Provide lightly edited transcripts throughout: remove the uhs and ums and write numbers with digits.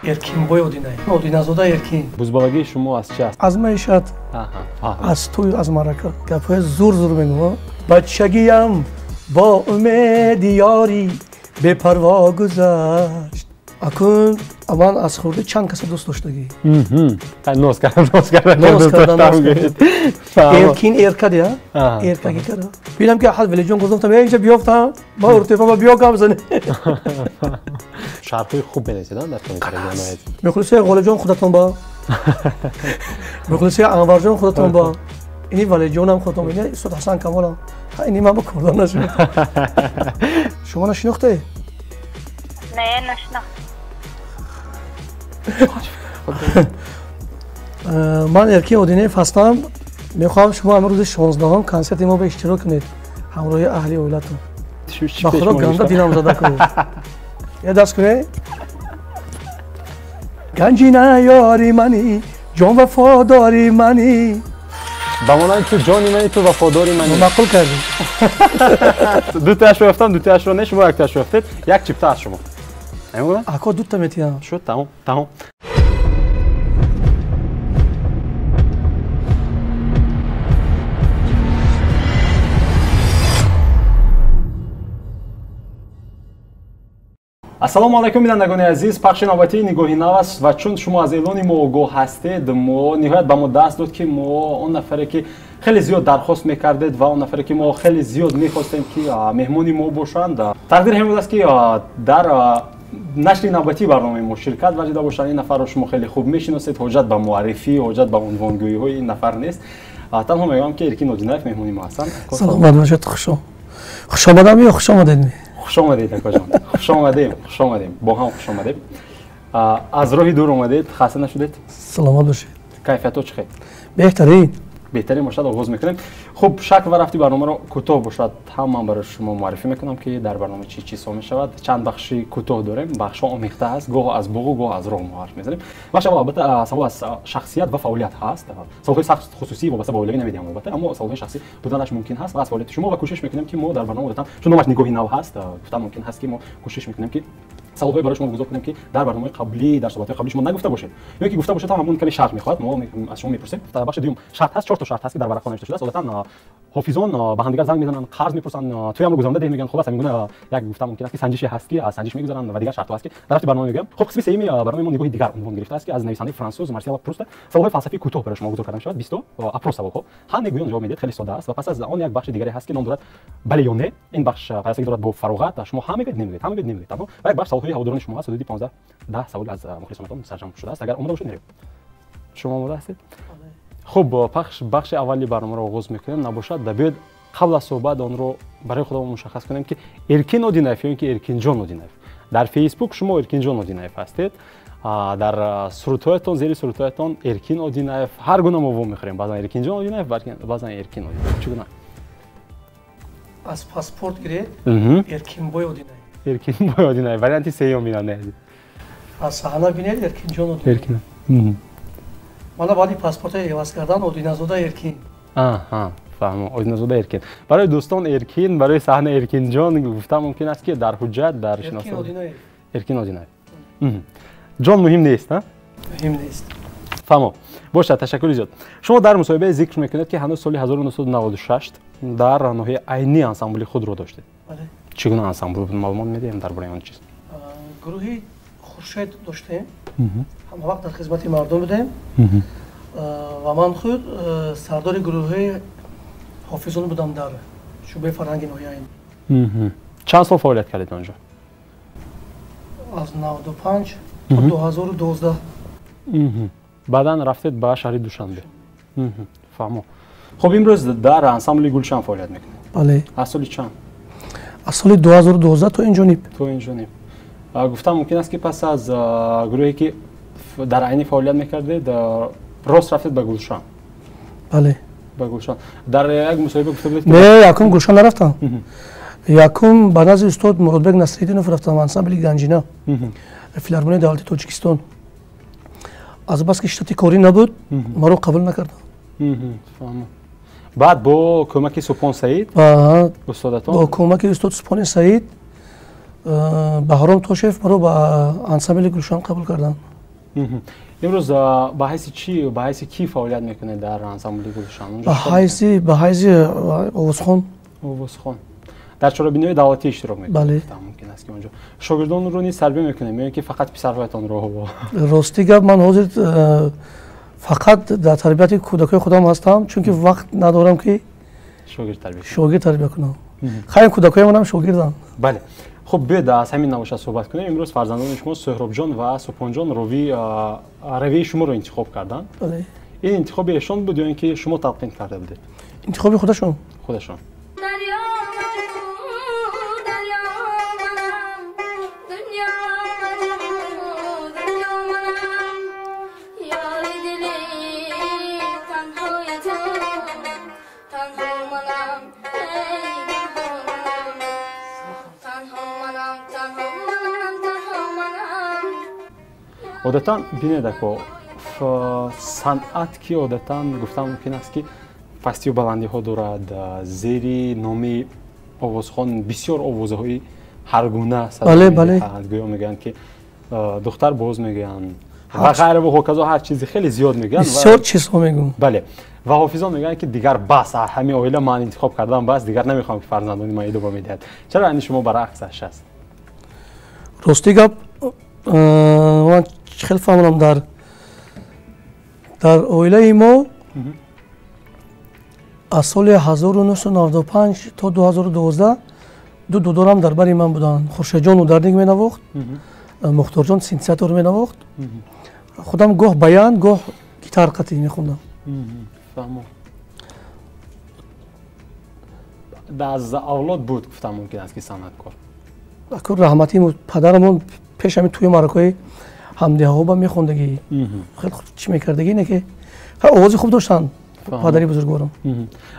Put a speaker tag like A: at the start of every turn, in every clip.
A: Эркинбой Одинаев. Одиназода Эркин.
B: Бузбалагии шумо аз чи аст?
A: Аз маишат, аз тӯй, аз маърака. Гапҳои зур зур мегӯм. Бачагиям бо умеди ёрӣ бепарво гузашт. Акун ман аз хурдӣ чанд каса дӯст доштагӣ.
B: Ноз карда, ноз карда,
A: ноз карда, ноз карда. Эркин эркадия? Эркаги кара. Бинам ки ҳад Велиҷон гуфтам, инҷа биёфтам, ма уртепа биё гап зане.
B: Шарҳҳои хуб менависед дар комментарияҳо.
A: Мухлисои Ғолибҷон худатон ба. Мухлисои Анварҷон худатон ба. Ини Валиҷонам худатон ба. Ини устод Ҳасан Камолам. Ини ман ба кордор нашуд. Шумо нашинохтед?
C: Не, нашинохтам.
A: Ман Эркин Одинаев ҳастам. Мехоҳам шумо ҳамин рӯзи 16-ум консерти мо ба иштирок кунед ҳамроҳи аҳли оилатон. Ба худо ганда дилам зада кунед. Я даст кунед. Ганҷина ёри мани, ҷон вафодори мани.
B: Ба монанди ту ҷони мани, ту вафодори мани.
A: Маъқул кардӣ.
B: Дутаашро ёфтам, дутаашро не, шумо яктаашро ёфтед. Як чипта аз шумо.
A: Ако дута метиҳам.
B: Шуд, тамом, тамом. Ассалому алайкум, бинандагони азиз. Пахши навбатии Нигоҳи нав аст ва чун шумо аз эълони мо огоҳ ҳастед, мо ниҳоят ба мо даст дод, ки мо он нафаре ки хеле зиёд дархост мекардед ва он нафаре ки мо хеле зиёд мехостем ки меҳмони мо бошанд, тақдир ҳамин будааст, ки дар нашри навбатии барномаи мо ширкат варзида бошанд. Ин нафарро шумо хеле хуб мешиносед, ҳоҷат ба муаррифӣ, ҳоҷат ба унвонгӯиҳои ин нафар нест. Танҳо мегӯям, ки Эркин Одинаев меҳмони мо ҳастанд.
A: Саломат бошед, хуш омадам ё хуш омадед?
B: Хуш омадед, акоҷон. Хуш омадем, хуш омадем, бо ҳам хуш омадем. Аз роҳи дур омадед, хаста нашудед?
A: Саломат бошед.
B: Кайфиятҳо чӣ хел?
A: Беҳтарин.
B: Беҳтарин бошад, оғоз мекунем. Хуб, шакл ва рафти барномаро кӯтоҳ бошад ҳам ман барои шумо муаррифӣ мекунам, ки дар барнома чӣ чизҳо мешавад. Чанд бахши кӯтоҳ дорем, бахшҳо омехта ҳаст, гоҳ аз боғу гоҳ аз роҳ мо ҳарф мезанем. Бахши аввал албатта савол аз шахсият ва фаъолият ҳаст. Саволҳои сахт хусусӣ вобаста ба оилавӣ намедиҳам албатта, аммо саволҳои шахсӣ буданаш мумкин ҳаст ва аз фаъолияти шумо, ва кӯшиш мекунем, ки мо дар барнома одатан, чун номаш Нигоҳи нав ҳаст, гуфтан мумкин ҳаст, ки мо кӯшиш мекунем, ки саволҳое барои шумо гузор кунем, ки дар барномаи қаблӣ, дар суҳбатҳои қаблӣ шумо нагуфта бошед ё ки гуфта бошед ҳам ҳамон каме шарт мехоҳад, мо аз шумо мепурсем. Дар бахши дуюм шарт ҳаст, чорто шарт ҳаст, ки дар варақаҳо навишта шудааст. Одатан ҳофизон ба ҳамдигар занг мезананд, қарз мепурсанд, туямро гузаронда деҳ мегӯянд. Хулас, ҳамин гуна як гуфта мумкин аст, ки санҷише ҳаст, ки аз санҷиш мегузаранд ва дигар шартҳо ҳаст, ки дар рафти барнома мегӯям. Хуб, қисми сеюми барномаи мо Нигоҳи дигар унвон гирифтааст, ки аз нависандаи франсуз Марсел Пруста саволҳои фалсафии кӯтоҳ барои шумо гузор карда мешавад. 20 опрос саволҳо. Ҳа не гӯён ҷавоб медиҳед, хеле сода аст. Ва пас аз он як бахши дигаре ҳаст, ки ном дорад бале ё не. Ин бахш пайвастагӣ дорад бо фароғат. Шумо ҳа мегӯед, не мегӯед, ҳа мегӯед, не мегӯед. Танҳо ва як бахш саволҳои ҳаводорони шумо ҳаст, ҳудуди 15-10 савол аз мухлисонатон сарҷамъ шудааст. Агар омода бошед, меравем. Шумо омода ҳастед? Хуб, пахш бахши аввали барномаро оғоз мекунем. Набошад, биёед қабл аз суҳбат онро барои худамон мушаххас кунем, ки Эркин Одинаев ё ин ки Эркинҷон Одинаев. Дар Фейсбук шумо Эркинҷон Одинаев ҳастед, дар сурудҳоятон, зери сурудҳоятон Эркин Одинаев. Ҳар гуна мо во мехӯрем, баъзан Эркинҷон Одинаев, баъзан Эркин Одинаев. Чӣ гуна?
A: Аз паспорт гиред, Эркинбой Одинаев.
B: Эркинбой Одинаев, варианти сеюм бинандаи азиз.
A: Аз саҳна бинед, Эркинҷон Одинаев.
B: Эркин.
A: Мана баъди паспорта иваз кардан Одиназода Эркин.
B: Аҳа, фаҳмам, Одиназода Эркин. Барои дӯстон Эркин, барои саҳна Эркинҷон гуфта мумкин аст, ки дар ҳуҷҷат, дар шиноснома
A: Эркин Одинаев.
B: Эркин Одинаев. Ҷон муҳим нест, ҳа?
A: Муҳим нест.
B: Фаҳмам. Бошад, ташаккури зиёд. Шумо дар мусоҳибае зикр мекунед, ки ҳанӯз соли 1996 дар ноҳияи Айнӣ ансамбли худро доштед.
A: Бале.
B: Чӣ гуна ансамбл буд? Маълумот медиҳем дар бораи он чиз?
A: Гурӯҳи Хуршед доштем. Ҳама вақт дар хизмати мардум будем. Ва ман худ сардори гурӯҳи ҳофизон будам дар шӯъбаи фарҳанги ноҳияи Айнӣ.
B: Чанд сол фаъолият кардед онҷо?
A: Аз 95 то 2012.
B: Баъдан рафтед ба шаҳри Душанбе. Фаҳмо. Хуб, имрӯз дар ансамбли Гулшан фаъолият мекунед?
A: Бале.
B: Аз соли чанд?
A: Аз соли 2012 то инҷониб.
B: То инҷониб. Гуфтан мумкин аст, ки пас аз гурӯҳе ки дар Айнӣ фаъолият мекардед, рост рафтед ба Гулшан?
A: Бале.
B: Ба Гулшан. Дар як мусоҳиба гуфта будед, ки
A: Не, якум Гулшан нарафтам. Якум ба назди устод Муродбек Насриддинов рафтам, ансамбли Ганҷина, филармонияи давлати Тоҷикистон. Аз бас ки штати корӣ набуд, маро қабул накардам.
B: Фаҳмам. Баъд бо кӯмаки Субҳон Саид, устодатон?
A: Бо кӯмаки устод Субҳони Саид, Баҳром Тошев маро ба ансамбли Гулшан қабул карданд.
B: Имрӯз ба ҳайси чӣ, ба ҳайси кӣ фаъолият мекунед дар ансамбли Гулшан?
A: Ба ҳайси овозхон.
B: Овозхон. Дар чорабиниҳои давлатӣ иштирок мекунед?
A: Бале.
B: Мумкин аст ки онҷо шогирдонро низ тарбия мекунем ё ин ки фақат писарҳоятонро?
A: Рости гап, ман ҳозир фақат дар тарбияти кӯдакои худам ҳастам, чунки вақт надорам ки шогирд тарбия кунам. Хайр, кӯдакои манам шогирданд.
B: Бале. Хуб, биёед аз ҳамин навоша суҳбат кунем. Имрӯз фарзандони шумо Суҳробҷон ва Субҳонҷон равияи шуморо интихоб карданд. Ин интихоби эшон буд ё ин ки шумо талқин карда будед?
A: Интихоби худашон.
B: Худашон. Одатан бинед, ако санъат ки одатан гуфтан мумкин аст ки пастию баландиҳо дорад, зери номи овозхон бисёр овозаҳои ҳаргуна садо гӯё мегӯянд ки духтар боз мегӯянд ва ғайра ва ҳоказо, ҳар чизи хеле зиёд мегӯянд.
A: Бисёр чизҳо мегӯянд.
B: Бале. Ва ҳофизон мегӯянд ки дигар бас, ҳамин оила ман интихоб кардам, бас, дигар намехоҳам ки фарзандони ман идома медиҳад. Чаро ани шумо баръаксаш аст?
A: Рости гап, ман хеле фаҳмам, дар оилаи мо аз соли 1995 то 2012 ду додорам дар бари ман буданд. Хуршедҷон ударник менавохт, Мухторҷон синтезатор менавохт. Худам гоҳ баян, гоҳ гитар қатъӣ мехондам.
B: Аз авлод буд гуфтам мумкин аст ки санъаткор.
A: Акун раҳматии падарамон пеш ҳамин тӯи маъракаҳои ҳамдеҳаҳо ба мехондагӣ, хеле хуб чӣ мекардагӣ, ине ки овози хуб доштанд падари бузургворам.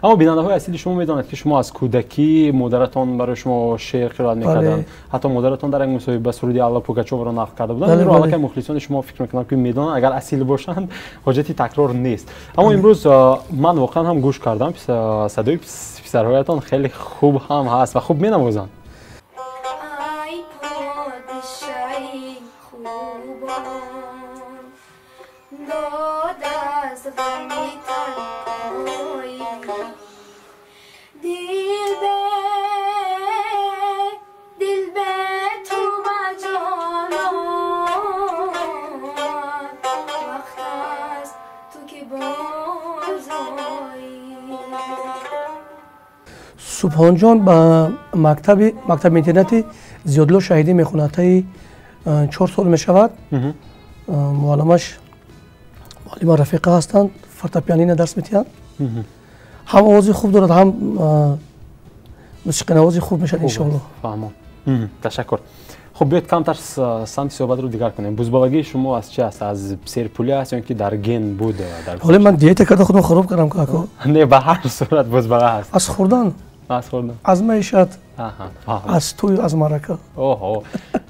B: Аммо бинандаҳои асили шумо медонанд ки шумо аз кӯдакӣ модаратон барои шумо шеър қироат мекарданд, ҳатто модаратон дар як мусоҳиба суруди Алла Пугачоваро нақл карда буданд. Инро аллакай мухлисони шумо фикр мекунам ки медонанд, агар асил бошанд ҳоҷати такрор нест. Аммо имрӯз ман воқеан ҳам гӯш кардам, садои писарҳоятон хеле хуб ҳам ҳаст ва хуб менавозанд.
A: Субҳонҷон ба мактаби интернати Зиёдулло Шаҳидӣ мехонад. Таи 4 сол мешавад. Муаллимаш муаллима Рафиқа ҳастанд, фортепианино дарс медиҳанд. Ҳам овози хуб дорад, ҳам мусиқинавози хуб мешавад иншоаллоҳ.
B: Фаҳмон. Ташаккур. Хуб, биёед камтар самти суҳбатро дигар кунем. Бузбалагии шумо аз чи аст? Аз серпулӣ аст ё ин ки дар ген буд?
A: Ҳоле ман диета карда худам хароб кардам како.
B: Не, ба ҳар сурат бузбала ҳаст.
A: Аз хӯрдан.
B: Аз хӯрдан.
A: Аз маишат. Аз тӯй, аз маърака.
B: Оҳо.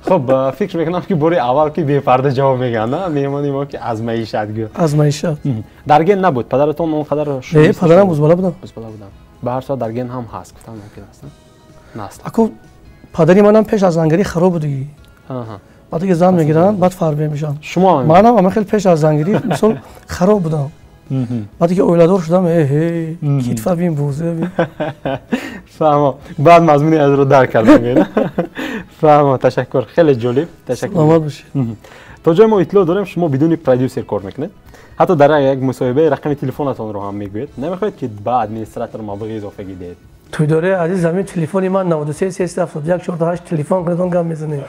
B: Хуб, фикр мекунам ки бори аввал ки бепарда ҷавоб мегӯянд, на? Меҳмони мо ки аз маишат гӯ.
A: Аз маишат.
B: Дар ген набуд. Падаратон он қадар
A: Не, падарам бузбала будам.
B: Бузбала будам. Ба ҳар сурат дар ген ҳам ҳаст, гуфтан мумкин аст, насл.
A: Ако падари манам пеш аз зангирӣ хароб будагӣ. Баъд ки зан мегиранд, баъд фарбе мешаванд.
B: Шумо
A: манам ама хеле пеш аз зангирӣ мисол хароб будам. Баъд ки оиладор шудам, эҳе, китфа бин, буза бин.
B: Фаҳмо. Баъд мазмуни азро дарк кардам. Фаҳмо, ташаккур. Хеле ҷолиб. Ташаккур.
A: Саломат бошед.
B: То ҷое мо иттилоъ дорем, шумо бидуни продюсер кор мекунед. Ҳатто дар як мусоҳибаи рақами телефонатонро ҳам мегӯед. Намехоҳед ки ба администратор маблағи изофагӣ диҳед?
A: Тӯйдораи азиз, ҳамин телефони ман 93 371 48 телефон кунед, он гап мезанем.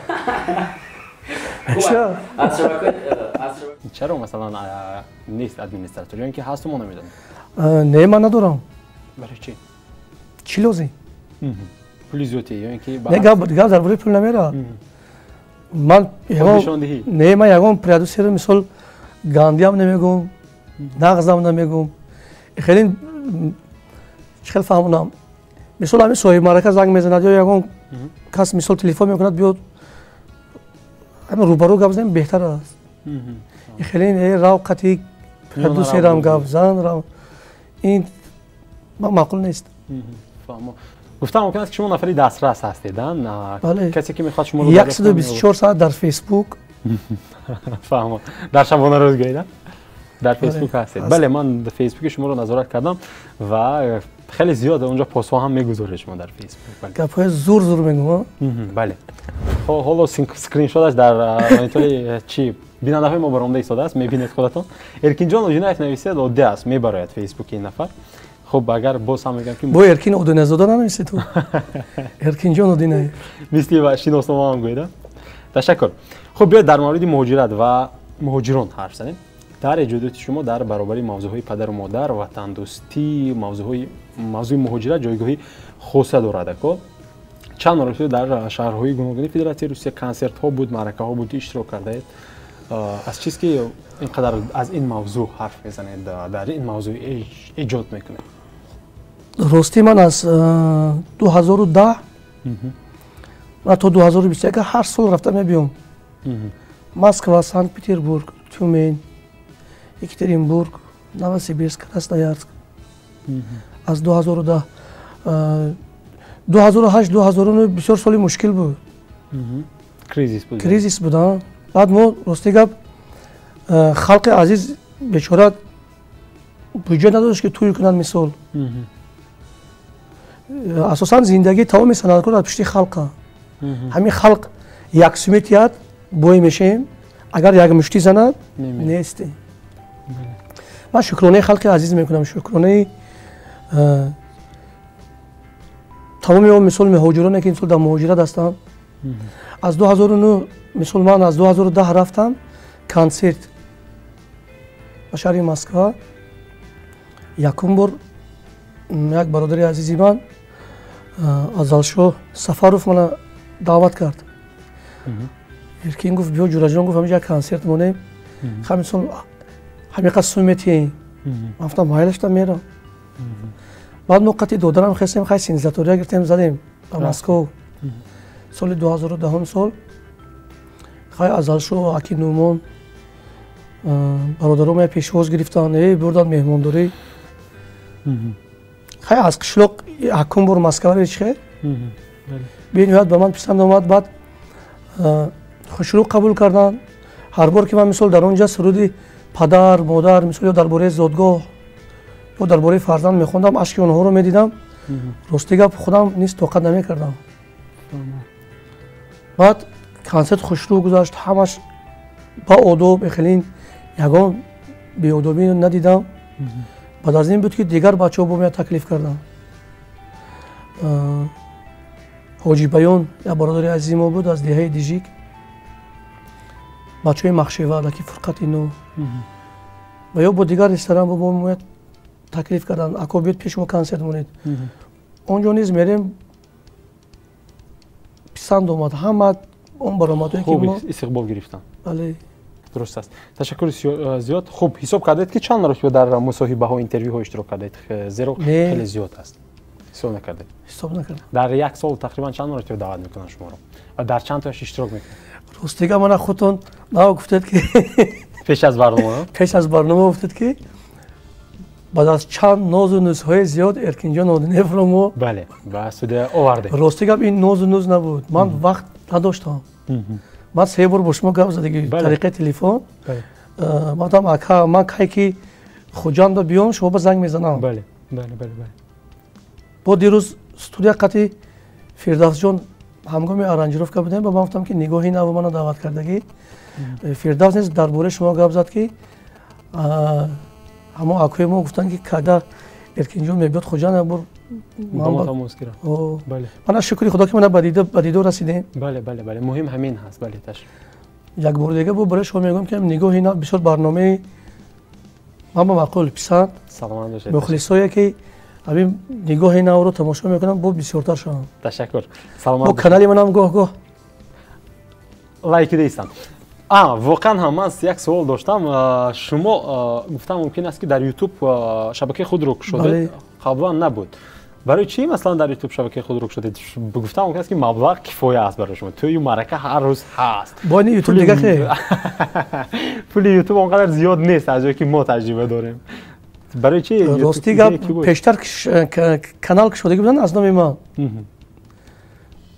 B: Чаро масалан нест администратор ё ин ки ҳасту мо намедонем?
A: Не, ман надорам.
B: Барои чӣ?
A: Чӣ лозим?
B: Пули зиёдӣ ё ин ки
A: не, гап дар бораи пул намерад. Ман не, ман ягон продюсери мисол гандиам намегӯм, нағзам намегӯм. Хеле чӣ хел фаҳмонам? Мисол ҳамин соҳиби маърака занг мезанад ё ягон кас мисол телефон мекунад, биёд ҳамин рӯбарӯ гап занем беҳтар аст. Хеле рав қатъи продюсерам гап зан, рав ин маъқул нест.
B: Гуфтам мумкин аст ки шумо нафари дастрас ҳастед, а? Касе ки мехоҳад шуморо
A: 124 соат дар Фейсбук,
B: Фаҳмо. Дар шабонарӯз гӯед, дар Фейсбук ҳастед. Бале, ман Фейсбуки шуморо назорат кардам ва хеле зиёд онҷо постҳо ҳам мегузоред шумо дар Фейсбук.
A: Гапҳои зур зур мегӯм.
B: Бале. Ҳоло скриншоташ дар монитори чи бинандаҳои мо баромада истодааст, мебинед худатон. Эркинҷон Одинаев нависед, оддӣ аст, мебарояд Фейсбуки ин нафар. Хуб, агар боз ҳам мегӯям ки
A: бо Эркин Одиназода нанависед ту. Эркинҷон Одинаев.
B: Мисли ва шиноснома ҳам гӯед. Ташаккур. Хуб, биёед дар мавриди муҳоҷират ва муҳоҷирон ҳарф занем. Дар эҷодиёти шумо дар баробари мавзӯъҳои падару модар, ватандӯстӣ, мавзӯи муҳоҷират ҷойгоҳи хоса дорад. Ако чанд маротиба дар шаҳрҳои гуногуни Федератсияи Русия консертҳо буд, маъракаҳо буд, иштирок кардаед. Аз чиз ки ин қадар аз ин мавзӯъ ҳарф мезанед, дар ин мавзӯъ эҷод мекунед?
A: Ростӣ ман аз 2010 то 2021 ҳар сол рафта мебиём. Москва, Санкт-Петербург, Тюмень, Екатеринбург, Новосибирск, Красноярск. Аз 2010 2008 2009 бисёр соли мушкил буд.
B: Кризис буд.
A: Кризис буд. Баъд мо рости гап халқи азиз бечора буҷа надошт ки тӯй кунанд мисол. Асосан зиндагии тамоми санъаткор аз пушти халқа. Ҳамин халқ яксу метиҳад, бой мешавем, агар як муштӣ занад нестем. Ман шукронаи халқи азиз мекунам, шукронаи тамоми он мисол муҳоҷироне ки мисол дар муҳоҷират ҳастанд. Аз 2009 мисол ман аз 2010 рафтам консерт ба шаҳри Москва. Якум бор як бародари азизи ман Азалшоҳ Сафаров мана даъват кард. Эркин гуфт биё Ҷураҷон, гуфт ҳаминҷа консерт монем, ҳамин ҳамиқа сум метиҳем. Ман гуфтам майлашта мерам. Баъд мо қати додарам хестем, хай синтезатория гирифтем, задем ба Москов. Соли 2010 сол хай Азалшоҳ, Аки Нумон бародаром я пешвоз гирифтанд, бурданд меҳмондорӣ. Хай аз қишлоқ якум бор Москва речхе бениҳоят ба ман писанд омад. Баъд хушрӯ қабул карданд. Ҳар бор ки ман мисол дар он ҷа суруди падар, модар, мисол ё дар бораи зодгоҳ ё дар бораи фарзанд мехондам, ашки онҳоро медидам. Рости гап худам низ тоқат намекардам. Баъд консерт хушрӯ гузашт, ҳамаш ба одоб, эхелин ягон беодобӣ надидам. Баъд аз ин буд ки дигар бачаҳо бо мея таклиф карданд. Ҳоҷи Баён як бародари азизи мо буд аз деҳаи Дижик, бачаҳои Махшева, даки Фурқати Нو ва ё бо дигар ресторан бо мо таклиф карданд, ако биёд пеши мо консерт монед. Он ҷо низ мерем, писанд омад ҳама он баромадҳое ки мо
B: истиқбол гирифтанд.
A: Бале,
B: дуруст аст. Ташаккури зиёд. Хуб, ҳисоб кардед ки чанд маротиба дар мусоҳибаҳо, интервюҳо иштирок кардед? Зеро хеле зиёд аст. Ҳисоб накардед?
A: Ҳисоб накардам.
B: Дар як сол тақрибан чанд маротиба даъват мекунанд шуморо ва дар чанд тояш иштирок мекунед?
A: Ростига мана худтон нав гуфтед ки
B: пеш аз барнома,
A: пеш аз барнома гуфтед ки баъд аз чанд нозу нузҳои зиёд Эркинҷон Одиневро мо
B: бале ба студия овардем.
A: Рости гап ин нозу нуз набуд, ман вақт надоштам. Ман се бор бо шумо гап задагӣ тариқаи телефон. Ман гуфтам ака, ман кай ки Хуҷанда биём шумо ба занг мезанам.
B: Бале, бале, бале, бале.
A: Бо дирӯз студия қати Фирдавсҷон ҳамгоми аранжировка будем, ба ман гуфтам ки нигоҳи наво мана даъват кардагӣ. Фирдавс низ дар бораи шумо гап зад ки ҳамон акои мо гуфтанд ки когда Эркинҷон мебиёд Хуҷанд як бор мана шукри Худо ки мана ба дидор расидем.
B: Бале, бале, бале, муҳим ҳамин ҳаст. Бале, ташаккур.
A: Як бор дига бо барои шумо мегӯям ки нигоҳи нав бисёр барномаи ман ба маъқул писанд.
B: Саломат бошед.
A: Мухлисое ки ҳамин нигоҳи навро тамошо мекунанд, бо бисёртар шаванд.
B: Ташаккур. Саломат.
A: Бо канали манам гоҳ-гоҳ
B: лайк диҳистам. Воқеан ҳам ман як суол доштам. Шумо гуфтам мумкин аст ки дар Ютуб шабакаи худро кушодед, қаблан набуд. Барои чӣ масалан дар Ютуб шабакаи худро кушодед? Гуфтам мумкин аст ки маблағ кифоя аст барои шумо, тӯю маърака ҳар рӯз ҳаст.
A: Бо ин Ютуб дига хе
B: пули Ютуб он қадар зиёд нест аз ҷое ки мо таҷриба дорем. Барои чӣ?
A: Рости гап пештар канал кушодагӣ буданд аз номи ман.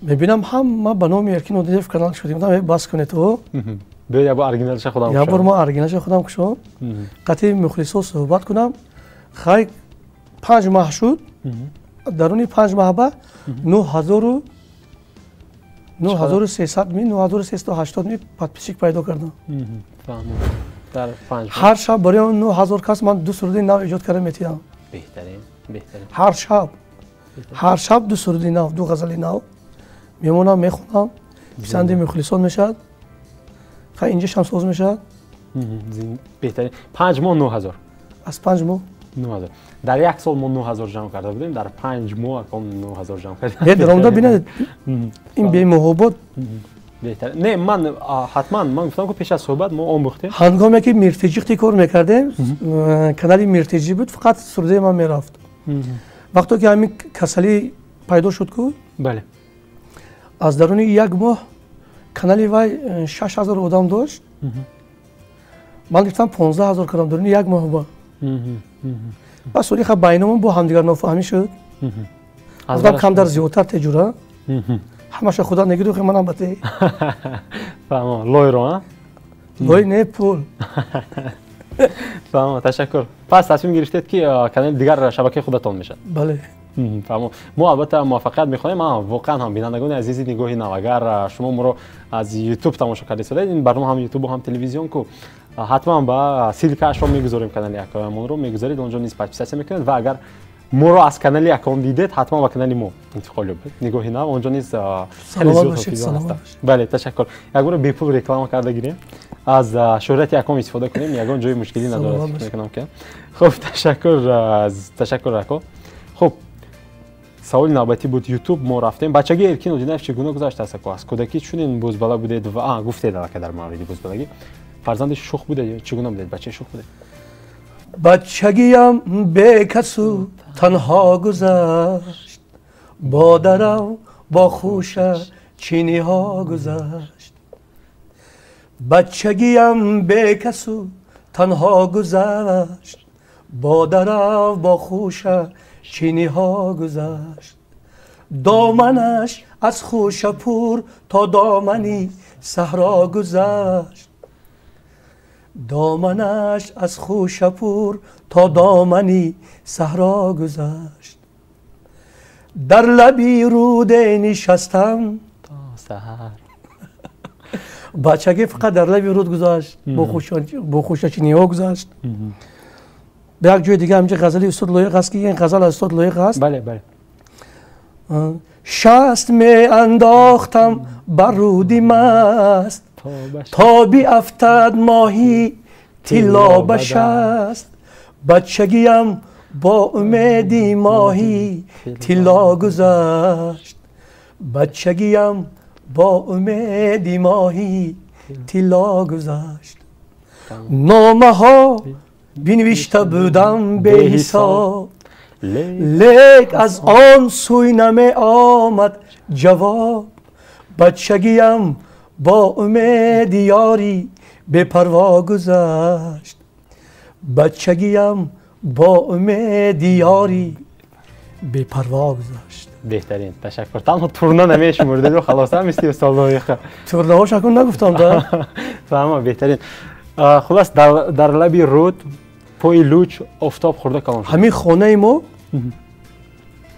A: Мебинам ҳама ба номи Эркин Одинев канал кушодагӣ буданд, бас кунед.
B: Биё як бор оригиналша худам
A: кушам. Як бор ман оригиналша худам кушам. Қатъи мухлисо суҳбат кунам. Хай 5 маҳ шуд. Даруни 5 маҳ ба 9300 ми 9380 ми подписчик пайдо кардам. Ҳар шаб барои 9000 кас ман 2 суруди нав эҷод карда метиҳам.
B: Беҳтарин, беҳтарин.
A: Ҳар шаб. Ҳар шаб 2 суруди нав, 2 ғазали нав мемонам, мехонам. Писанди мухлисон мешавад. Хай инҷа шам соз мешавад.
B: Беҳтарин. 5 моҳ 9000.
A: Аз 5 моҳ
B: 9000. Дар як сол мо 9000 ҷамъ карда будем, дар 5 моҳ аком 9000 ҷамъ кардем.
A: Не, даромада бинед, ин бемуҳобот.
B: Беҳтар. Не, ман ҳатман ман гуфтам, ки пеш аз суҳбат мо омӯхтем.
A: Ҳангоме ки Миртеҷи кор мекардем, канали Миртеҷи буд, фақат сурудаи ман мерафт. Вақте ки ҳамин касалӣ пайдо шуд ку,
B: бале,
A: аз даруни як моҳ канали вай 6000 одам дошт. Ман гирифтам 15000 кардам даруни як моҳ ба. Бас соли ха байнамон бо ҳамдигар нофаҳмӣ шуд. Одам камтар зиёдтар теҷура. Ҳамаша худо негиру хе манам бате.
B: Фаҳмо, лойро, а?
A: Лой не, пул.
B: Фаҳмо, ташаккур. Пас тасмим гирифтед, ки канали дигар шабакаи худатон мешавад.
A: Бале.
B: Фаҳмо. Мо албатта муваффақият мехоҳем. Воқеан ҳам бинандагони азизи нигоҳи нав, агар шумо моро аз YouTube тамошо карда истодаед, ин барнома ҳам YouTube ҳам телевизион ку, ҳатман ба ссылкаашро мегузорем, канали акоямонро мегузоред, онҷо низ подписаться мекунед ва агар моро аз канали аком дидед, ҳатман ба канали мо интиқол ёбед. Нигоҳи нав, онҷо низ хеле зиёд ҳофизон ҳастанд. Бале, ташаккур. Як бора бепул реклама карда гирем, аз шӯҳрати аком истифода кунем, ягон ҷои мушкилӣ надорад, фикр мекунам ки. Хуб, ташаккур, ташаккур ако. Хуб, саволи навбатӣ буд YouTube, мо рафтем. Бачагии Эркин Одинаев чӣ гуна гузаштааст ако? Аз кӯдакӣ чунин бузбала будед ва гуфтед аллакай дар мавриди бузбалагӣ. Фарзанди шух будед ё чӣ гуна будед? Бачаи шух будед?
A: Бачагиям бекасу танҳо гузашт, бо дарав бо хуша чиниҳо гузашт. Бачагиям бекасу танҳо гузашт, бо дарав бо хуша чиниҳо гузашт. Доманаш аз хуша пур то домани саҳро гузашт. Доманаш аз хуша пур то домани саҳро гузашт. Дар лаби руде нишастам
B: то саҳар.
A: Бачагӣ фақат дар лаби руд гузашт, бо хушачиниҳо гузашт. Ба як ҷои дига ҳаминҷа ғазали устод Лоиқ аст, ки ин ғазал аз устод Лоиқ аст.
B: Бале, бале.
A: Шаст меандохтам бар руди маст, то биафтад моҳи тилло ба шаст. Бачагиям бо умеди моҳи тилло гузашт. Бачагиям бо умеди моҳи тилло гузашт. Номаҳо бинавишта будам беҳисоб, лек аз он сӯй намеомад ҷавоб. Бачагиям бо умеди ёрӣ бепарво гузашт. Бачагиям бо умеди ёрӣ бепарво гузашт.
B: Беҳтарин, ташаккур. Танҳо турна намешумурдед, халоса мисли устод Лоиқ.
A: Турнаҳош акун нагуфтам да.
B: Фаҳмо, беҳтарин. Хулас дар лаби руд пои луч офтоб хӯрда калон шуд.
A: Ҳамин хонаи мо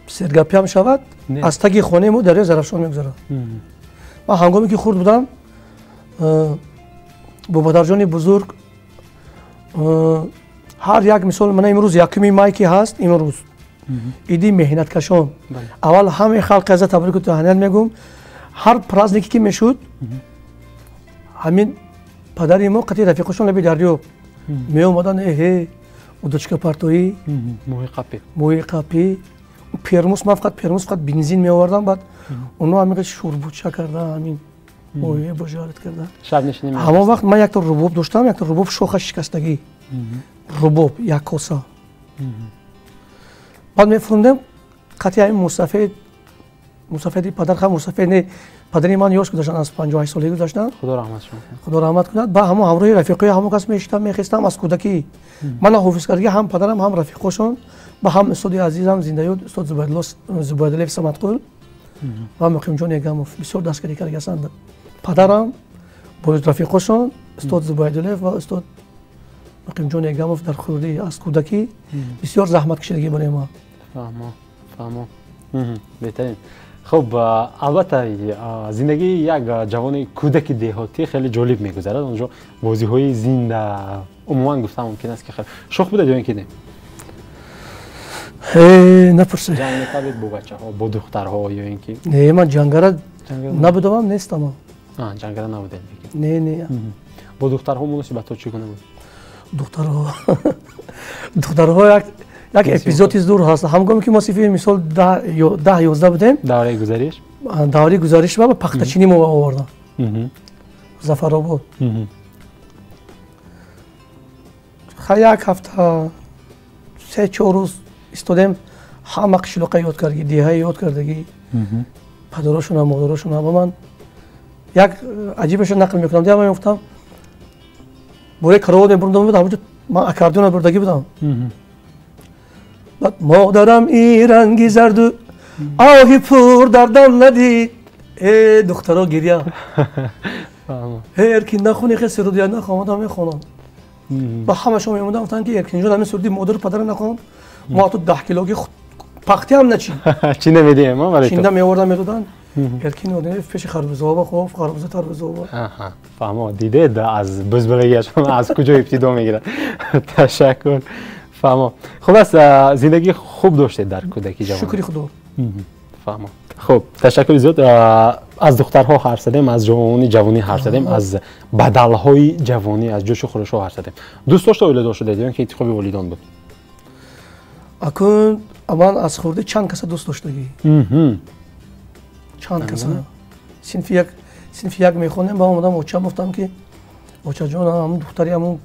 A: сергапиам шавад, аз таги хонаи мо дарёи Зарафшон мегузарад. Ман ҳангоме ки хурд будам, бободарҷони бузург ҳар як мисол, мана имрӯз 1 май ки ҳаст, имрӯз иди меҳнаткашон. Аввал ҳамаи халқи аза табрику таҳният мегӯм. Ҳар празднике ки мешуд, ҳамин падари мо қатъи рафиқошон лаби дарё меомаданд, эҳе, удочка партоӣ, моҳи қапӣ, пермус. Ман фақат пермус, фақат бензин меовардам, баъд оно ҳамин шурбуча карда, ҳамин моҳие божарат карда. Ҳамон вақт ман якта рубоб доштам, якта рубоб шоха шикастагӣ, рубоб як коса. Баъд мефурундем қатъи ҳамин мусафед, мусафеди падар, ха мусафед не, падари ман ёш гузаштанд, аз 58 солагӣ гузаштанд.
B: Худо раҳмат шумо.
A: Худо раҳмат кунад. Ба ҳамон ҳамроҳи рафиқои ҳамон кас мешитам, мехестам аз кӯдакӣ. Мана ҳофизкардагӣ ҳам падарам, ҳам рафиқошон, ба ҳам устоди азизам зиндаёд устод Зубайдуллоев Самадқул ва Муқимҷон Эгамов бисёр дастгирӣ кардагиастанд. Падарам Бо рафиқошон устод Зубайдуллоев ва устод Муқимҷон Эгамов дар хурдӣ аз кӯдакӣ бисёр заҳмат кашидагӣ барои ма.
B: Фаҳмо, фаҳмо. Беҳтарин. Хуб, албатта зиндагии як ҷавони кӯдаки деҳотӣ хеле ҷолиб мегузарад. Онҷо бозиҳои зинда умуман гуфтан мумкин аст ки хеле шӯх буда ё ин ки не?
A: Напурсед.
B: Ҷанг мекардед бо бачаҳо, бо духтарҳо ё ин ки?
A: Не, ман ҷангара набудам, нестам.
B: Ҷангара набудед?
A: Не, не.
B: Бо духтарҳо муносибатҳо чӣ гуна буд?
A: Духтарҳо духтарҳо як эпизоди зур ҳаст. Ҳамгоме ки мо синфи мисол 10-11 будем,
B: давраи гузариш,
A: давраи гузариш ба пахтачинӣ мо овардам Зафаробод. Як ҳафта 3-4 рӯз истодем, ҳама қишлоқа ёд кардагӣ, деҳа ёд кардагӣ, падарошона, модарошона. Ба ман як аҷибаша нақл мекунам. Дия ман гуфтам бораи каровод мебурдам, ҳамонҷо ман аккордеона бурдагӣ будам. Баъд модарам и ранги зарду оҳи пур дардам надид. Э духтаро гиря. Эркин нахони, хе сурудия нахонам, мехонам. Ба ҳамашон мемондам, гуфтанд ки Эркинҷон ҳамин суруди модару падара нахон, мо ту 10 килоги пахти ҳам начи.
B: Чӣ намедиҳем барои ту?
A: Чинда меовардам, медоданд. Эркин одами пеши харбузаҳо хоф, харбуза тарбузаҳо.
B: Фаҳмо, дидед аз бузбалагиашон аз куҷо ибтидо мегирад. Ташаккур. Фаҳмо. Хулас, зиндагии хуб доштед дар кӯдаки ҷавон.
A: Шукри Худо.
B: Фаҳмо. Хуб, ташаккури зиёд. Аз духтарҳо ҳарф задем, аз ҷавони ҷавонӣ ҳарф задем, аз бадалҳои ҷавонӣ, аз ҷӯшу хурӯшҳо ҳарф задем. Дӯст дошта оиладор шудед ё ин ки интихоби волидон буд?
A: Акун ман аз хурдӣ чанд каса дӯст доштагӣ. Чанд каса. Синфи як мехонем, ба омадам очам гуфтам ки очаҷон, ҳамун духтари ҳамун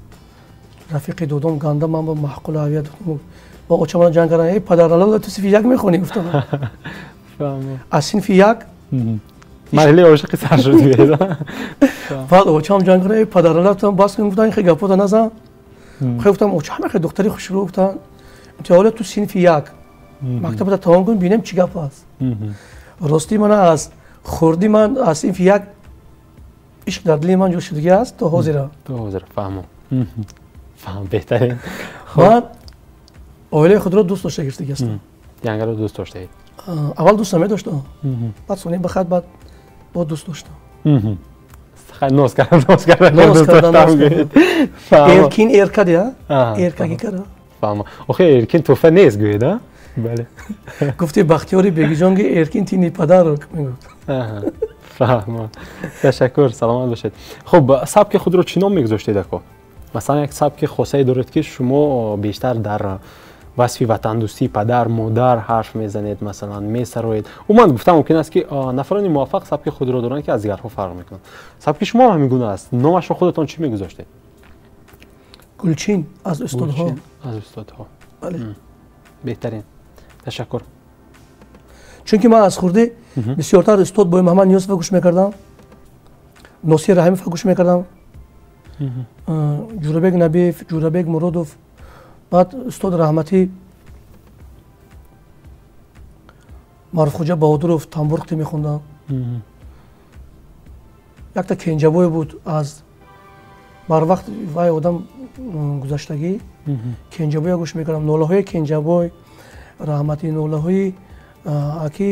A: рафиқи додом ганда ман ба маҳқул авия додам. Ба очам ман ҷанг кардам, эй падаралло, ту синфи як мехонӣ, гуфтам. Аз синфи як
B: марҳилаи ошиқи сар шуд.
A: Баъд очам ҷанг кардам, эй падаралло, гуфтам бас кун, гуфтам ин хел гапота назан. Хел гуфтам оча ҳама хел духтари хушрӯ, гуфтам ҳоло ту синфи як мактабата тамом кун, бинем чӣ гап аст. Ростӣ ман аз хурдӣ ман аз синфи як ишқ дар дили ман ҷо шудагӣ аст то ҳозира.
B: То ҳозира, фаҳмам. Фаҳм, беҳтарин.
A: Ман оилаи худро дӯст дошта гирифтагӣ ҳастам.
B: Янгаро дӯст доштаед?
A: Аввал дӯст намедоштам, баъд сони бахат баъд бо дӯст доштам.
B: Ноз кардам, ноз кардам, дӯст доштам.
A: Эркин эрка дия, эркагӣ кара.
B: Фаҳмам. Охи Эркин тӯҳфа нест гӯед, а? Бале.
A: Гуфти Бахтиёри Бегиҷон ки Эркин тини падар мегуфт.
B: Фаҳмам. Ташаккур, саломат бошед. Хуб, сабки худро чӣ ном мегузоштед ако? Масалан, як сабки хосае доред ки шумо бештар дар васфи ватандӯстии падар, модар ҳарф мезанед, масалан, месароед. Умуман гуфтан мумкин аст ки нафарони муваффақ сабки худро доранд ки аз дигарҳо фарқ мекунанд. Сабки шумо ҳам ҳамин гуна аст. Номашро худатон чӣ мегузоштед?
A: Гулчин аз устодҳо.
B: Аз устодҳо.
A: Бале.
B: Беҳтарин. Ташаккур.
A: Чунки ман аз хурдӣ бисёртар устод Бой Муҳаммад Ниёзова гӯш мекардам, Носир Раҳимова гӯш мекардам, Ҷӯрабек Набиев, Ҷӯрабек Муродов, баъд устод раҳматӣ Маъруфхоҷа Баҳодуров тамбурқти мехондам. Якта кенҷабой буд аз барвақт вай одам гузаштагӣ, кенҷабоя гӯш мекардам. Нолаҳои кенҷабой раҳматӣ, нолаҳои аки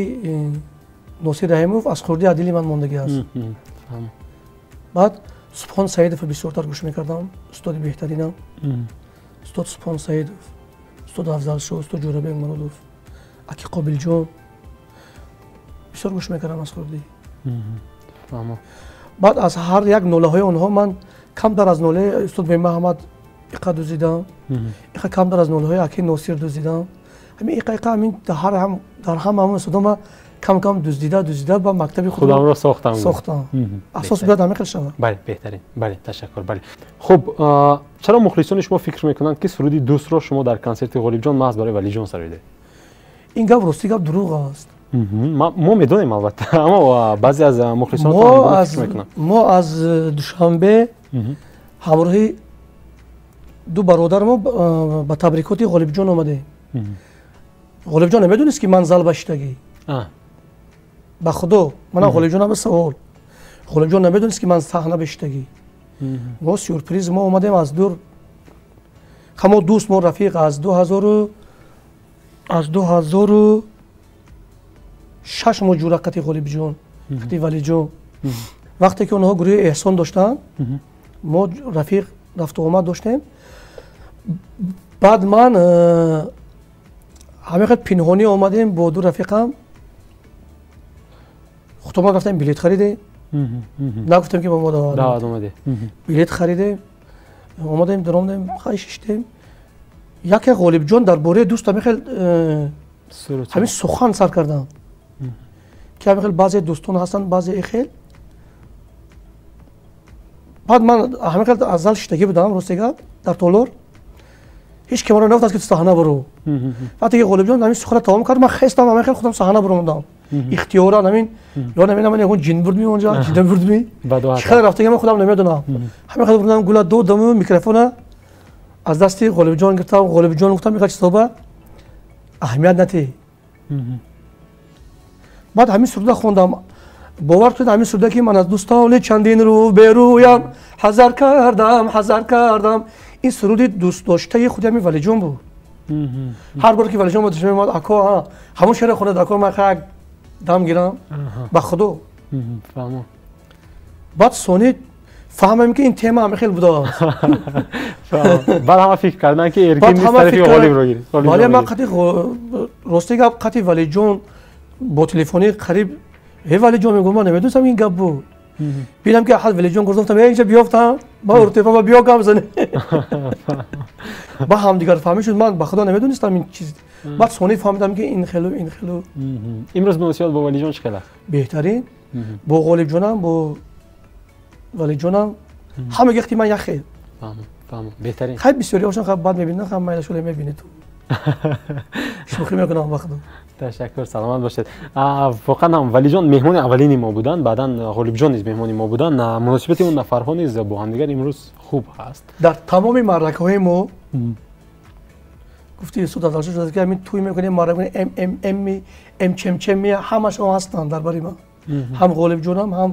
A: Носир Раҳимов аз хурдӣ аз дили ман мондагӣ аст. Баъд Субҳон Саидовро бисёртар гӯш мекардам, устоди беҳтаринам. Устод Субҳон Саидов, устод Афзалшоҳ, устод Ҷӯрабек Муродов, аки Қобилҷон бисёр гӯш мекардам аз хурдӣ. Баъд аз ҳар як нолаҳои онҳо ман камтар аз нолаи устод Бемуҳаммад иқа дуздидам, иқа камтар аз нолаҳои аки Носир дуздидам. Ҳамин иқа иқа ҳамин дар ҳама ҳамон устодон ман кам кам дуздида дуздида ба мактаби
B: худамро сохтам.
A: Сохтам. Асос бояд ҳамин хел шавад.
B: Бале, беҳтарин. Бале, ташаккур. Бале. Хуб, чаро мухлисони шумо фикр мекунанд ки суруди дӯстро шумо дар консерти Ғолибҷон маҳз барои Валиҷон сароидед?
A: Ин гап ростӣ гап дурӯғ аст.
B: Мо медонем албатта, аммо баъзе аз мухлисон фикр мекунанд.
A: Мо аз Душанбе ҳамроҳи ду бародармо ба табрикоти Ғолибҷон омадем. Ғолибҷон намедонист ки ман зал башидагӣ. Ба худо, манам Ғолибҷон ба савол. Ғолибҷон намедонист, ки ман саҳна бешидагӣ. Мо сюрприз, мо омадем аз дур. Ҳамо дӯст, мо рафиқ аз 2006 мо ҷура қати Ғолибҷон, қати Валиҷон. Вақте ки онҳо гурӯҳи Эҳсон доштанд, мо рафиқ рафту омад доштем. Баъд ман ҳамин қадр пинҳонӣ омадем бо ду рафиқам. Худтомон рафтем, билет харидем. Нагуфтем, ки ба мо даъват
B: омадем.
A: Билет харидем, омадем, даромадем, хай шиштем. Яке Ғолибҷон дар бораи дӯст ҳамин хел ҳамин сухан сар кардам, ки ҳамин хел баъзе дӯстон ҳастанд, баъзе хел. Баъд ман ҳамин хел аз зал шиштагӣ будам, рости гап, дар толор. Ҳеҷ ки маро нагуфт, ки ту саҳна баро. Вақте ки Ғолибҷон ҳамин суханро тамом кард, ман хестам, ҳамин хел худам саҳна баромадам. Ихтиёран ҳамин ё намедонам, ягон ҷин бурдми онҷа, ҷин бурдми. Чӣ қадар рафтагӣ ман худам намедонам. Ҳамин хел бурдам, гула додаму микрофона аз дасти Ғолибҷон гирифтам. Ғолибҷон гуфтам, мехоҳӣ чизоба аҳамият натӣ. Баъд ҳамин суруда хондам. Бовар кунед, ҳамин суруда, ки ман аз дӯстони чандин рӯ берӯям ҳазар кардам, ҳазар кардам. Ин суруди дӯстдоштаи худи ҳамин Валиҷон буд. Ҳар бор ки Валиҷон ба душман меомад, ако ҳамон шеъро хонад, ако ман як дам гирам, ба худо. Баъд сони фаҳмам, ки ин тема ҳамин хел будааст.
B: Баъд ҳама фикр карданд, ки Эркин низ тарафи Ғолибро гирифт.
A: Вале ман қати, рости гап, қати Валиҷон бо телефони қариб, э Валиҷон, мегӯям, ман намедонистам ин гап буд. Бинам, ки ҳад Валиҷон гуфтам, э инҷа биёфтам, ман уртепа биё гап занем. Ба ҳамдигар фаҳмӣ шуд, ман ба худо намедонистам ин чиз. Баъд сони фаҳмидам, ки ин хелу, ин хелу.
B: Имрӯз муносибат бо Валиҷон чӣ хел аст?
A: Беҳтарин. Бо Ғолибҷонам, бо Валиҷонам ҳама гехти ман як хел.
B: Фаҳмам, беҳтарин.
A: Хай бисёриҳошон хай бад мебинанд, хай майлашоле мебинед ту. Шӯхӣ мекунам ба худо.
B: Ташаккур, саломат бошед. Воқеан ҳам Валиҷон меҳмони аввалини мо буданд, баъдан Ғолибҷон низ меҳмони мо буданд. Муносибати он нафарҳо низ бо ҳамдигар имрӯз хуб ҳаст.
A: Дар тамоми маъракаҳои мо гуфти суд аз шуд, ки ҳамин тӯй мекунем, маърака м м м м чем чем ҳамашон ҳастанд дар бари ман. Ҳам Ғолибҷонам, ҳам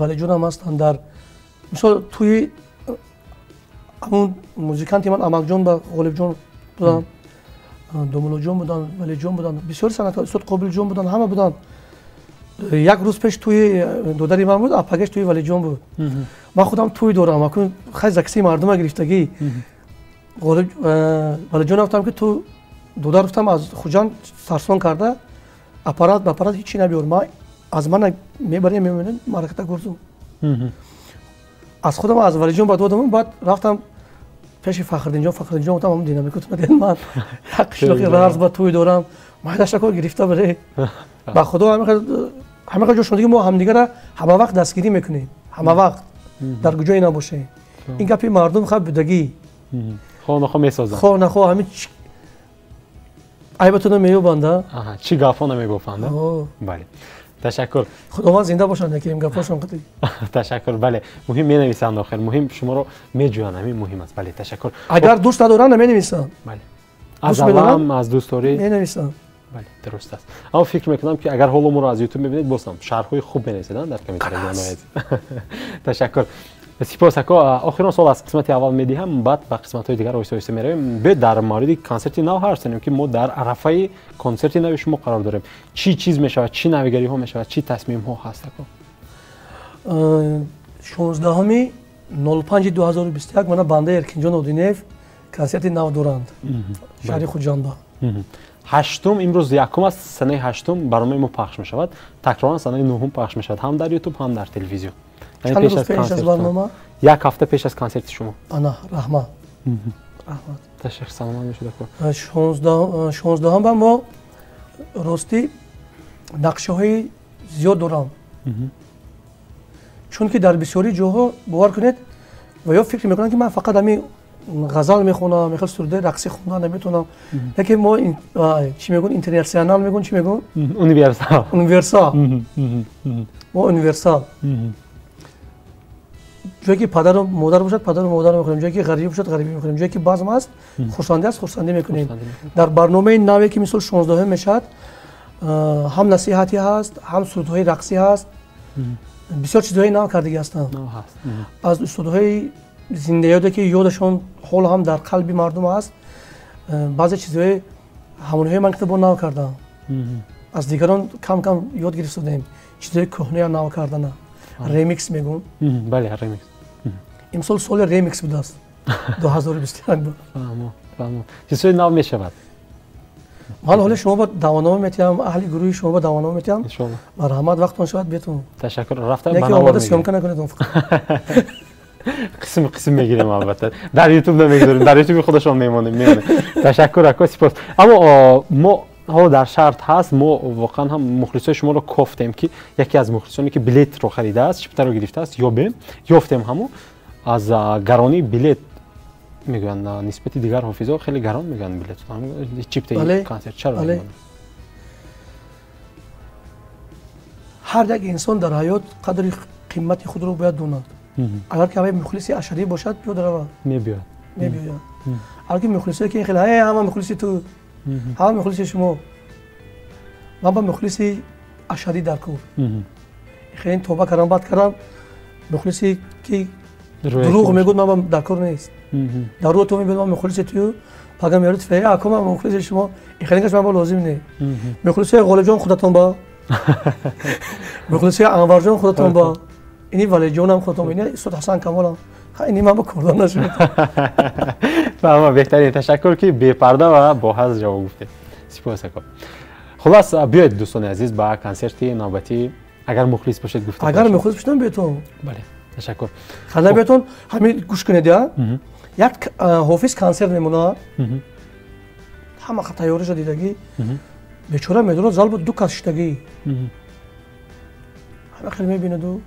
A: Валиҷонам ҳастанд. Дар мисол тӯи ҳамун музиканти ман Амакҷон ба Ғолибҷон буданд, Домуллоҷон буданд, Валиҷон буданд, бисёри санъаткор, устод Қобилҷон буданд, ҳама буданд. Як рӯз пеш тӯи додари ман буд, апагаш тӯи Валиҷон буд. Ман худам тӯй дорам, акун хай закси мардума гирифтагӣ. Валиҷон гуфтам, ки ту додар, гуфтам, аз Хуҷанд сарсон карда аппарат ба аппарат ҳичи набиёр, ман аз ман мебарем, мемонем, маъраката гурзум. Аз худам аз Валиҷон ба додам, баъд рафтам пеши Фахриддинҷон. Фахриддинҷон гуфтам, ҳамон динамикатон дед, ман як қишлоқи рарз ба тӯй дорам, майдашако гирифта баре. Ба худо ҳамин хел ҷо шуд, ки мо ҳамдигарро ҳама вақт дастгирӣ мекунем, ҳама вақт дар куҷое набошем. Ин гапи мардум хай будагӣ.
B: Хоҳ нахоҳ месозанд.
A: Хоҳ нахоҳ ҳамин айбатонро меёбанд.
B: Чӣ гапҳо намегуфтанд? Бале. Ташаккур.
A: Худованд зинда бошанд, яке ин гапҳошон қатъи.
B: Ташаккур, бале. Муҳим менависанд охир, муҳим шуморо меҷӯянд, ҳамин муҳим аст. Бале, ташаккур.
A: Агар дӯст надоранд, наменависанд.
B: Бале. Аз алам, аз дӯстдорӣ
A: менависанд.
B: Бале, дуруст аст. Аммо фикр мекунам, ки агар ҳоло моро аз ютуб мебинед, боз ҳам шарҳҳои хуб менависед дар комментарияҳо. Ташаккур. Сипос ако. Охирон суол аз қисмати аввал медиҳам, баъд ба қисматҳои дигар оҳиста оҳиста меравем. Биёед дар мавриди консерти нав ҳарф занем, ки мо дар арафаи консерти нави шумо қарор дорем. Чӣ чиз мешавад, чӣ навигариҳо мешавад, чӣ тасмимҳо ҳаст ако?
A: 16.05.2021 мана банда Эркинҷон Одинев консерти нав доранд шаҳри Хуҷанда.
B: Ҳаштум, имрӯз якум аст, санаи ҳаштум барномаи мо пахш мешавад. Такроран санаи нуҳум пахш мешавад ҳам дар ютуб, ҳам дар телевизион.
A: Чанд рӯз пеш аз барнома?
B: Як ҳафта пеш аз консерти шумо.
A: Ана, раҳмат. Раҳмат.
B: Ташаккур, саломат бошед ако.
A: 16-ҳам ба мо ростӣ нақшаҳои зиёд дорам. Чунки дар бисёри ҷоҳо, бовар кунед, ва ё фикр мекунанд, ки ман фақат ҳамин ғазал мехонам, мехел сурудаи рақсӣ хондан наметавонам. Лекин мо чӣ мегӯн, интернатсионал мегӯн, чӣ мегӯн?
B: Универсал.
A: Универсал. Мо универсал. Ҷое ки падару модар бошад, падару модар мехонем, ҷое ки ғарибӣ бошад, ғарибӣ мехонем, ҷое ки базм аст, хурсандӣ аст, хурсандӣ мекунем. Дар барномаи наве, ки мисол 16 мешавад, ҳам насиҳатӣ ҳаст, ҳам сурудҳои рақсӣ ҳаст. Бисёр чизҳои нав кардагӣ ҳастам. Аз устодҳои зиндаёде ки ёдашон ҳоло ҳам дар қалби мардум аст, баъзе чизҳои ҳамонҳои ман китобо нав кардам. Аз дигарон кам-кам ёд гирифтаем. Чизҳои кӯҳная нав кардана. Ремикс мегӯм.
B: Бале, ремикс.
A: Имсол соли ремикс будааст. 2021 буд.
B: Фаҳмо, фаҳмо. Чизҳои нав мешавад.
A: Ман ҳоло шумо ба даъванома метиҳам, аҳли гурӯҳи шумо ба даъванома метиҳам.
B: Иншоаллоҳ.
A: Марҳамат, вақтон шавад бетун.
B: Ташаккур. Рафта
A: ба навор мегирем. Съёмка накунед он фақат.
B: Қисм қисм мегирем албатта. Дар YouTube намегузорем, дар YouTube худашон мемонем, мемонем. Ташаккур ако, сипос. Аммо мо ҳоло дар шарт ҳаст, мо воқеан ҳам мухлисои шуморо кофтем, ки яке аз мухлисоне ки билетро харидааст, чиптаро гирифтааст, ёбем, ёфтем ҳамо аз гаронии билет мегӯянд, нисбати дигар ҳофизҳо хеле гарон мегӯянд билет. Чиптаи консерт чаро?
A: Ҳар як инсон дар ҳаёт қадри қимати худро бояд донад. Агар ки ҳамаи мухлиси ашарӣ бошад, биёд равад.
B: Мебиёд.
A: Мебиёяд. Агар ки мухлисое ки хеле ҳама мухлиси ту, ҳама мухлиси шумо, ман ба мухлиси ашарӣ дар кор. Хеле тоба кардам, бад кардам, мухлиси ки дурӯғ мегӯд, ман дар кор нест. Дар рӯ ту мебинам ман мухлиси ту, пага меорид фея, ако ман мухлиси шумо, хеле ман ба лозим не. Мухлисои Ғолибҷон худатон ба, мухлисои Анварҷон худатон ба, ини Валиҷонам худатон ба, ини устод Ҳасан Камолам. Ини ман ба кордон нашуд.
B: Фаҳма, беҳтарин. Ташаккур ки бепарда ва бо ҳаз ҷавоб гуфтед. Сипос ако. Хулас, биёед дӯстони азиз ба консерти навбатӣ, агар мухлис бошед гуфта.
A: Агар мухлис бошам биётон.
B: Бале. Ташаккур.
A: Ханда биётон, ҳамин гӯш кунед, я? Як ҳофиз консерт мемонад. Ҳама тайёриша дидагӣ. Бечора медонад зал буд ду кас шиштагӣ. Ҳама хел мебинаду.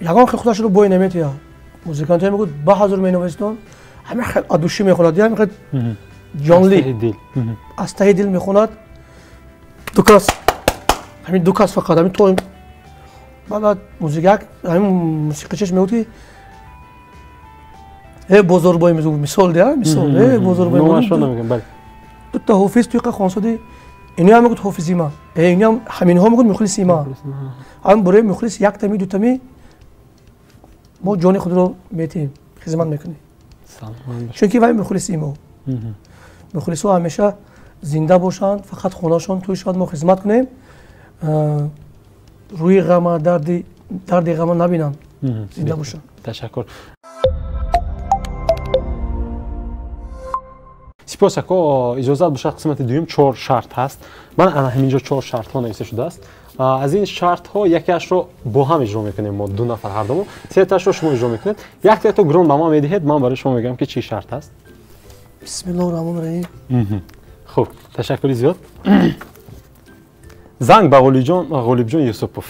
A: Ягон хел худашро бой наметиҳад. Музикантҳое мегӯяд ба ҳазур менависетон, ҳама хел адушӣ мехонад, ҳама хел ҷонли. Аз таҳи дил мехонад. Ду кас, ҳамин ду кас фақат ҳамин то баъд музик ҳамин мусиқичаш мегӯяд ки э бозорбой мегӯяд, мисол дия, мисол, э бозорбой. Дута ҳофиз туи хонсоди, иноам мегӯяд ҳофизи ман, э иноам ҳаминҳо мегӯяд мухлиси ман. Ҳамин бораи мухлис яктами дутами мо ҷони худро метиҳем, хизмат мекунем. Чунки вай мухлиси мо. Мухлисҳо ҳамеша зинда бошанд, фақат хонашон тӯй шавад, мо хизмат кунем, рӯи ғама, дарди ғама набинанд, зинда бошанд.
B: Ташаккур. Сипос ако, иҷозат бошад қисмати дуюм чор шарт ҳаст. Ман ана ҳаминҷо чор шартҳо нависта шудааст. Аз ин шартҳо якеашро бо ҳам иҷро мекунем мо ду нафар ҳардумо, сетаашро шумо иҷро мекунед. Яктаято грон ба ман медиҳед, ман барои шумо мегӯям ки чӣ шарт аст.
A: Бисмиллоҳи раҳмони раҳим.
B: Хуб, ташаккури зиёд. Занг ба Ғолибҷон Юсупов.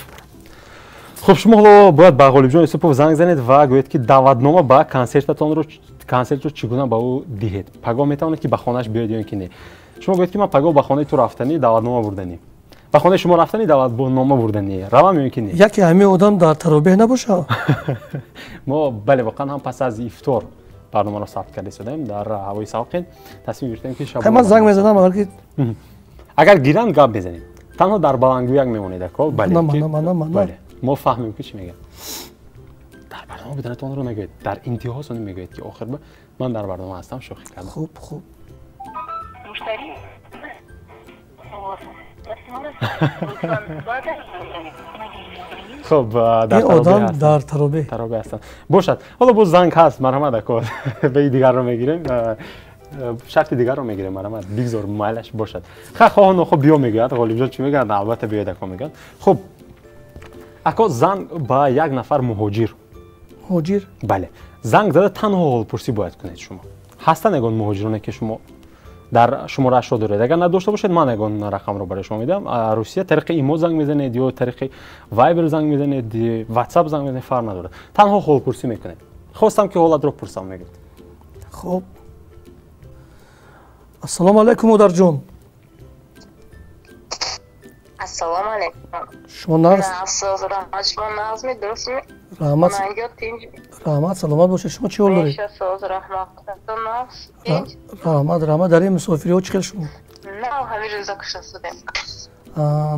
B: Хуб, шумо ҳоло бояд ба Ғолибҷон Юсупов занг занед ва гӯед ки даъватнома ба консертатонро консертро чӣ гуна ба ӯ диҳед. Пагоҳ метавонед ки ба хонааш биёед ё ин ки не. Шумо гӯед ки ман пагоҳ ба хонаи ту рафтанӣ даъватнома бурданӣ. Ба хонаи шумо рафтанӣ даъватнома бурданӣ. Равам ё ин ки не?
A: Яке ҳамин одам дар таробеҳ набошад?
B: Мо бале, воқеан ҳам пас аз ифтор барномаро сабт карда истодаем дар ҳавои савқин. Тасмим гирифтем ки шаб.
A: Ман занг мезанам агар ки
B: агар гиранд гап мезанем. Танҳо дар баландгӯяк мемонед ако. Бале.
A: Бале.
B: Мо фаҳмем ки чӣ мегӯяд. Дар барнома буданатонро нагӯед. Дар интиҳо сони мегӯед ки охир ман дар барнома ҳастам, шӯхӣ кардам.
A: Хуб, хуб.
B: Хуб, дар
A: одам дар таробе.
B: Таробе ҳастанд. Бошад. Ҳоло боз занг ҳаст, марҳамат ако. Ба дигарро мегирем. Шарти дигарро мегирем, марҳамат. Бигзор майлаш бошад. Ха, хоҳ нохоҳ биё мегӯяд. Ғолибҷон чӣ мегӯяд? Албатта биёед ако мегӯяд. Хуб. Ако занг ба як нафар муҳоҷир.
A: Муҳоҷир?
B: Бале. Занг зада танҳо ҳолпурсӣ бояд кунед шумо. Ҳастанд ягон муҳоҷироне ки шумо дар шумораашро доред? Агар надошта бошед, ман ягон рақамро барои шумо медиҳам. Русия тариқи имо занг мезанед ё тариқи Viber занг мезанед, WhatsApp занг мезанед, фарқ надорад. Танҳо ҳолпурсӣ мекунед. Хостам ки ҳолатро пурсам мегӯед.
A: Хуб. Ассалому алайкум, модарҷон.
C: Ассалому алайкум.
A: Шумо нағз?
C: Раҳмат, шумо нағзми, дурустми?
A: Раҳмат. Раҳмат, саломат бошед. Шумо чӣ ҳол доред? Раҳмат, раҳмат. Дар ин мусофириҳо чӣ хел шумо?
C: Нав ҳамин рӯза кушта шудем.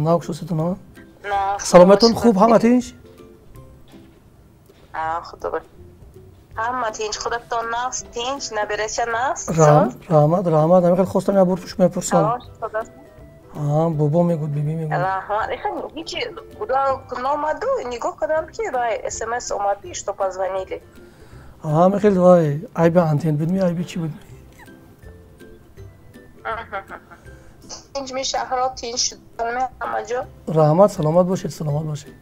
A: Нав кушта шудем, а? Саломатон хуб, ҳама тинч?
C: Худо ҳама тинч, худатон нафс тинч, набераша нафс.
A: Раҳмат, раҳмат. Ҳамин хел хостам як бор мепурсам. Бобо мегӯд, биби мегӯд.
C: Раҳмат. Ҳичи номаду нигоҳ кардам ки вай смс омад, что позвонили.
A: Ҳамин хел вай айби антен будми, айби чӣ будми?
C: Тинч ми шаҳро тинч шудами ҳама ҷо.
A: Раҳмат, саломат бошед, саломат бошед.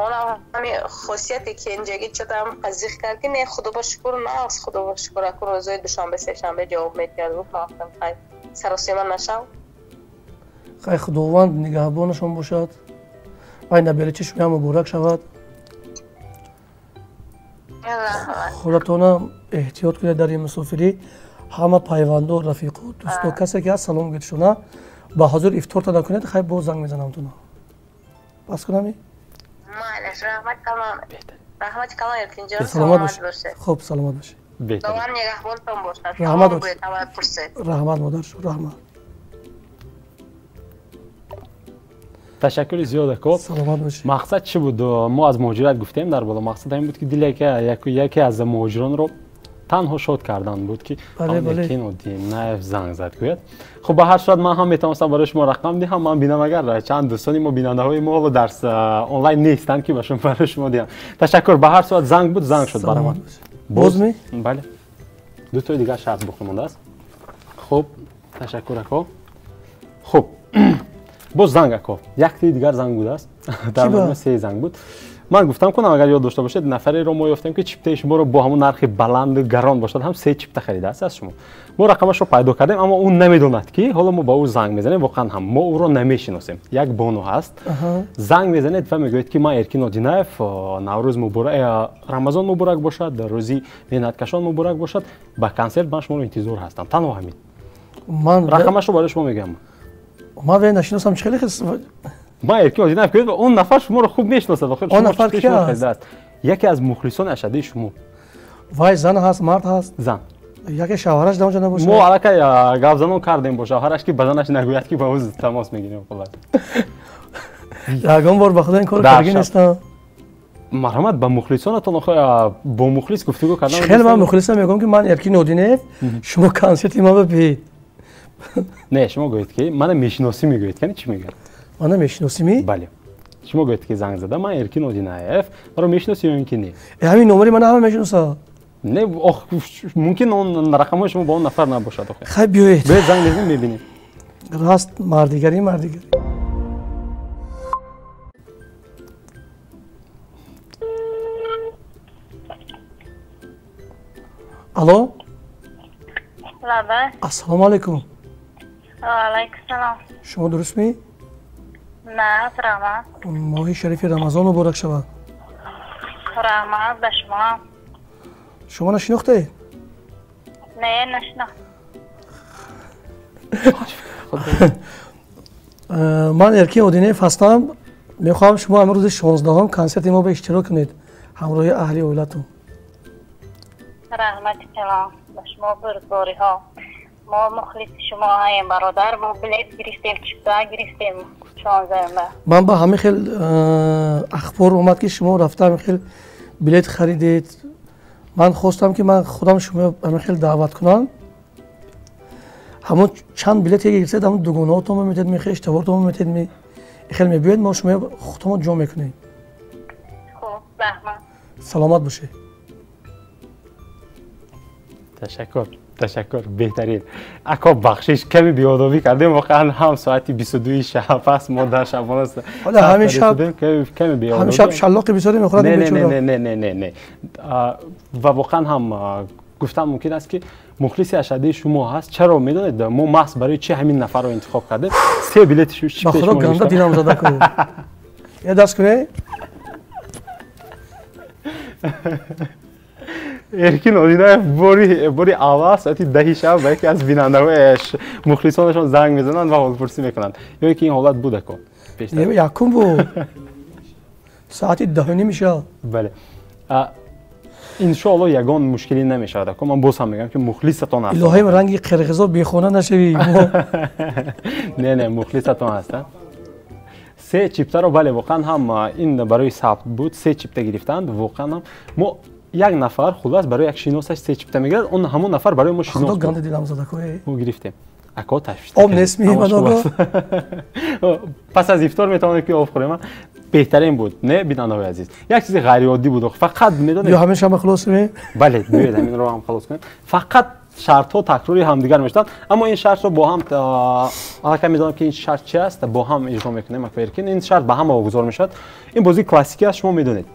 C: Онам ҳами хосияте кенҷагӣ чатам қазиқ кард ки не, худо ба шукр, нағз, худо ба шукр, акун рӯзои душанбе, сешанбе ҷавоб медиҳад. Гуфт ман гуфтам хай саросима нашав.
A: Хай худованд нигаҳбонашон бошад. Вай наберачи шумоям муборак шавад. Худатонам эҳтиёт кунед дар ин мусофирӣ. Ҳама пайвандо, рафиқу, дӯсто, касе ки ҳаст салом гӯед шуна. Ба ҳозир ифторта накунед, хай боз занг мезанам туна. Бас кунами?
C: Маълаш, раҳмат калон. Раҳмат калон, Эркинҷон,
A: саломат бошед. Хуб, саломат бошед.
C: Худованд нигаҳбонтон бошад.
A: Раҳмат, раҳмат модаршо, раҳмат.
B: Ташаккури зиёд ако.
A: Саломат бошед.
B: Мақсад чӣ буд? Мо аз муҳоҷират гуфтем дар боло. Мақсад ҳамин буд ки дили яке аз муҳоҷиронро танҳо шод кардан буд ки Эркин Одинаев занг зад гӯяд. Хуб, ба ҳар сурат ман ҳам метавонистам барои шумо рақам диҳам. Ман бинам агар чанд дӯстони мо, бинандаҳои мо ҳоло дар онлайн нестанд ки ба шумо барои шумо диҳам. Ташаккур. Ба ҳар сурат занг буд, занг шуд барои ман.
A: Боз ми?
B: Бале. Ду тои дигар шарт боқӣ мондааст. Хуб, ташаккур ако. Хуб, боз занг ако. Яктои дигар занг будааст. Дар маҷмӯъ се занг буд. Ман гуфтам кунам агар ёд дошта бошед, нафареро мо ёфтем ки чиптаи шуморо бо ҳамон нархи баланду гарон бошад ҳам се чипта харидааст аз шумо. Мо рақамашро пайдо кардем, аммо ӯ намедонад ки ҳоло мо ба ӯ занг мезанем. Воқеан ҳам мо ӯро намешиносем. Як бону ҳаст. Занг мезанед ва мегӯяд ки ман Эркин Одинаев, Наврӯз муборак, Рамазон муборак бошад, рӯзи меҳнаткашон муборак бошад, ба консерт ман шуморо интизор ҳастам. Танҳо ҳамин.
A: Ман
B: рақамашро барои шумо мегӯям.
A: Ман вай нашиносам, чӣ хеле
B: ман Эркин Одинаев гӯяд ва он нафар шуморо хуб мешиносад.
A: Он нафар ки аст?
B: Яке аз мухлисони ашаддии шумо.
A: Вай зан ҳаст, мард ҳаст?
B: Зан.
A: Яке шавҳараш дар онҷо набошад?
B: Мо аллакай гапзанон кардем бо шавҳараш ки ба занаш нагӯяд ки ба ӯ тамос мегирем. Хуллас.
A: Ягон бор ба худо ин корро карда нестам.
B: Марҳамат, ба мухлисонатон бо мухлис гуфтугӯ кардан.
A: Хеле ман мухлисам мегӯям ки ман Эркин Одинаев, шумо консерти ман биёед.
B: Не, шумо гӯед ки мана мешиносӣ мегӯед, яъне чӣ мегӯяд?
A: Мана мешиносӣ?
B: Бале. Шумо гӯед ки занг зада, ман Эркин Одинаев, маро мешиносӣ ё ин ки не?
A: Ҳамин номери мана ҳама мешиносад.
B: Не, ох, мумкин он рақамҳои шумо ба он нафар набошад.
A: Хай биёед.
B: Биёед занг мезанем, мебинем.
A: Раст мардигарӣ, мардигарӣ. Алло?
D: Лаба.
A: Ассалому алайкум.
D: Ва алайкум салом.
A: Шумо дурустми?
D: На, раҳмат.
A: Моҳи шарифи Рамазон муборак шавад.
D: Раҳмат ба шумо.
A: Шумо нашинохтаед?
D: Не, нашинохтам.
A: Ман Эркин Одинаев ҳастам. Мехоҳам шумо ҳамин рӯзи 16-ум консерти мо ба иштирок кунед ҳамроҳи аҳли оилатон.
D: Раҳмати калон ба шумо, бурдбориҳо. Мо мухлиси шумо ҳаем, бародар. Мо билет гирифтем, чипта гирифтем 16-ум.
A: Ман ба ҳамин хел ахбор омад ки шумо рафта ҳамин хел билет харидед. Ман хостам ки ман худам шумо ҳамин хел даъват кунам. Ҳамон чанд билете гирифтед, ҳамон дугонаҳотон метед, мехештаворотон метед, хел мебиёед, мо шумо худтон ҷо мекунем.
D: Хуб, раҳмат.
A: Саломат бошед.
B: Ташаккур, ташаккур, беҳтарин. Ако бахшиш, каме беодобӣ кардем, воқеан ҳам соати 22 шаб аст, мо дар шабона
A: ҳола ҳамин шаб
B: каме беодобӣ.
A: Ҳамин шаб шаллоқи бисёре мехӯрад
B: ин бечора. Не, не, не, не, не. Ва воқеан ҳам гуфтан мумкин аст ки мухлиси ашаддии шумо ҳаст. Чаро медонед мо маҳз барои чӣ ҳамин нафарро интихоб кардем? Се билети шумо
A: ба худо ганда дилам зада кун. Я даст кунед.
B: Эркин Одинаев бори аввал соати 10 шаб ба яке аз бинандаҳояш мухлисонашон занг мезананд ва ҳолпурсӣ мекунанд. Ё ки ин ҳолат буд ако?
A: Пештар. Якум буд. Соати 10:30 шаб.
B: Бале. Иншоалло ягон мушкилӣ намешавад ако. Ман боз ҳам мегӯям ки мухлисатон ҳастам.
A: Илоҳим ранги қирғизо бехона нашавӣ.
B: Не, не, мухлисатон ҳастам. Се чиптаро бале, воқеан ҳам ин барои сабт буд, се чипта гирифтанд. Воқеан ҳам мо як нафар хулас барои як шиносаш се чипта мегирад, он ҳамон нафар барои мо шинос.
A: Худо ганди дилам зад ако.
B: Мо гирифтем. Ако ташвиш.
A: Об нест меҳмонаго.
B: Пас аз ифтор метавонем ки об хӯрем. Беҳтарин буд, не бинандаҳои азиз? Як чизи ғайриоддӣ буд. Фақат медонед.
A: Ё ҳамеша ҳама халос кунем?
B: Бале, биёед ҳаминро ҳам халос кунем. Фақат шартҳо такрори ҳамдигар мешаванд, аммо ин шартро бо ҳам аллакай медонам ки ин шарт чи аст, бо ҳам иҷро мекунем. Ако Эркин, ин шарт ба ҳама вогузор мешавад. Ин бозии классикӣ аст, шумо медонед.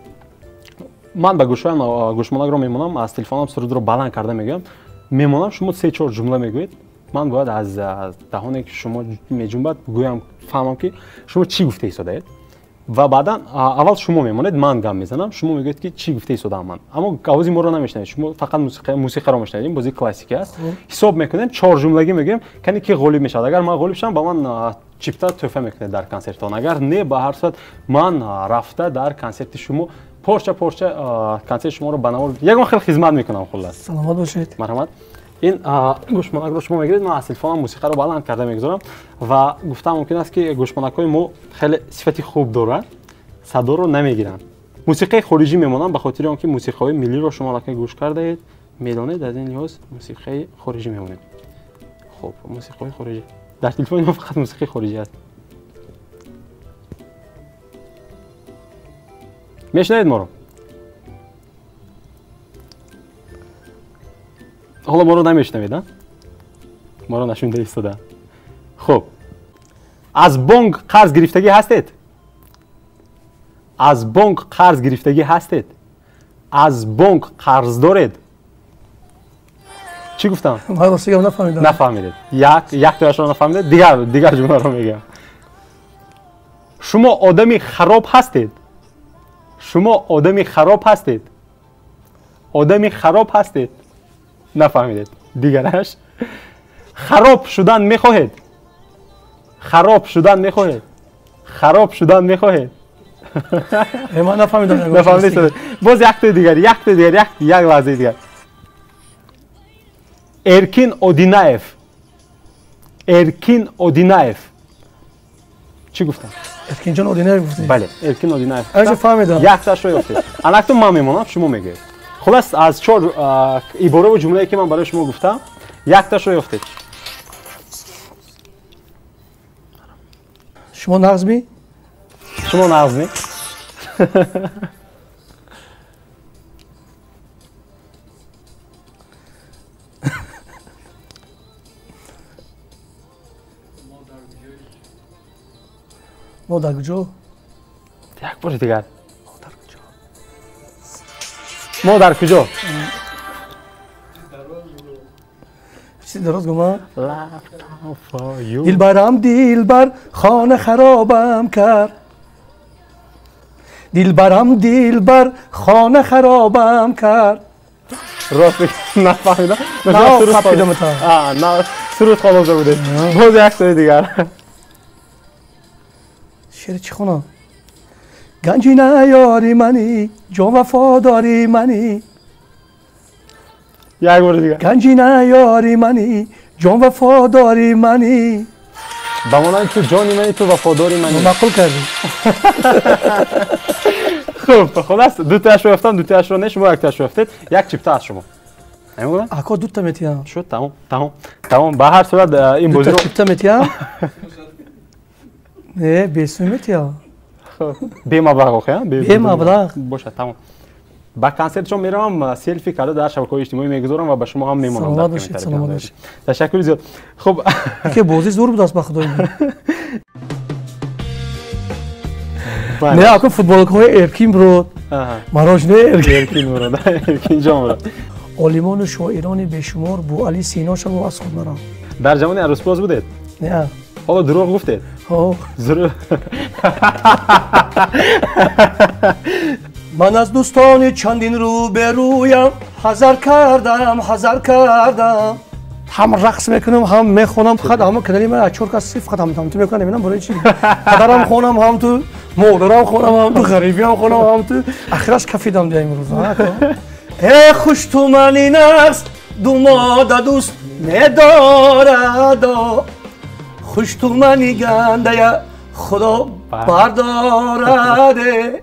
B: Ман ба гӯшҳоям гӯшмонакро мемонам, аз телефонам сурудро баланд карда мегӯям. Мемонам, шумо се-чор ҷумла мегӯед. Ман бояд аз даҳоне ки шумо меҷунбад гӯям, фаҳмам ки шумо чӣ гуфта истодаед. Ва баъдан аввал шумо мемонед, ман гап мезанам, шумо мегӯед ки чӣ гуфта истодаам ман. Аммо овози моро намешнавед, шумо фақат мусиқаро мешнавед. Ин бозии классикӣ аст. Ҳисоб мекунем, чор ҷумлагӣ мегӯем, кане ки ғолиб мешавад. Агар ман ғолиб шавам, ба ман чипта тӯҳфа мекунед дар консертон. Агар не, ба ҳар сурат ман рафта дар консерти шумо порча порча консерти шуморо ба навор ягон хел хизмат мекунам. Хуллас,
A: саломат бошед.
B: Марҳамат. Ин гӯшмонакро шумо мегиред, ман аз телефонам мусиқаро баланд карда мегузорам ва гуфтан мумкин аст ки гӯшмонакҳои мо хеле сифати хуб доранд, садоро намегиранд. Мусиқаи хориҷӣ мемонанд ба хотири он ки мусиқаҳои миллиро шумо аллакай гӯш кардаед, медонед, аз ин лиҳоз мусиқаи хориҷӣ мемонем. Хуб, мусиқаҳои хориҷӣ дар телефони мо фақат мусиқаи хориҷӣ аст. Мешунавед моро? Ҳоло моро намешунавед, а? Моро нашунида истода. Хуб, аз бонк қарз гирифтагӣ ҳастед? Аз бонк қарз гирифтагӣ ҳастед? Аз бонк қарз доред? Чӣ гуфтам?
A: Ман ростӣ гап нафаҳмидам.
B: Нафаҳмидед. Яктояшро нафаҳмидед, дигар ҷумларо мегӯям. Шумо одами хароб ҳастед? Шумо одами хароб ҳастед? Одами хароб ҳастед? Нафаҳмидед. Дигараш. Хароб шудан мехоҳед? Хароб шудан мехоҳед? Хароб шудан мехоҳед?
A: Ман нафаҳмидам.
B: Нафаҳмидед. Боз яктои дигар, яктои дигар, як лаҳзаи дигар. Эркин Одинаев. Эркин Одинаев. Чӣ гуфтам?
A: Эркинҷон Одинаев гуфтед?
B: Бале, Эркин Одинаев.
A: Аҷа фаҳмидам.
B: Якташро ёфтед. Анакто ман мемонам, шумо мегӯед. Хулас, аз чор ибораву ҷумлае ки ман барои шумо гуфтам, якташро ёфтед.
A: Шумо нағз ми?
B: Шумо нағз ми?
A: Мо дар куҷо?
B: Як бори дигар. Мо дар куҷо?
A: Чизи дароз гума? Дилбарам дилбар хона харобам кард. Дилбарам дилбар хона харобам кард.
B: Рост нафаҳмидам.
A: На,
B: суруд хонда будед. Боз як сои дигар.
A: Шеъри чӣ хонам? Ганҷина ёри мани, ҷон вафодори мани.
B: Як бори дигар.
A: Ганҷина ёри мани, ҷон вафодори мани.
B: Ба монанди ту ҷони мани, ту вафодори мани.
A: Маъқул кардӣ.
B: Хуб, хулас, дутояшро ёфтам, дутояшро не, шумо яктояшро ёфтед. Як чипта аз шумо.
A: Ако дута метиҳам.
B: Шуд, тамом, тамом, тамом. Ба ҳар сурат ин бозиро
A: чипта метиҳам? Не, бесум метиҳам.
B: Бемаблағ охи,
A: бемаблағ.
B: Бошад, тамом. Ба консертшон меравам, селфи карда дар шабакаҳои иҷтимоӣ мегузорам ва ба шумо ҳам мемонам.
A: Саломат бошед, саломат бошед.
B: Ташаккури зиёд. Хуб,
A: ки бозӣ зур будааст ба худои. Не, ако футболкаҳои Эркин бурод. Марожне
B: Эркин бурод, Эркин ҷон бурод.
A: Олимону шоирони бешумор Буали Сино шаву аз худ нарав.
B: Дар ҷавони арӯсбоз будед?
A: Не.
B: Ҳоло дурӯғ гуфтед?
A: Ҳо. Ман аз дӯстони чандин рӯберӯям ҳазар кардам, ҳазар кардам. Ҳам рақс мекунам, ҳам мехонам. Фақат ҳама канали ман аз чор кас фақат ҳам ту мекунам, намедонам барои чӣ. Падарам хонам ҳам ту, модарам хонам ҳам ту, ғарибиам хонам ҳам ту. Ахираш кафидам дия имрӯз. Э хуштумани нағз думода дӯст медорадо, хуштумани гандая худо бардораде.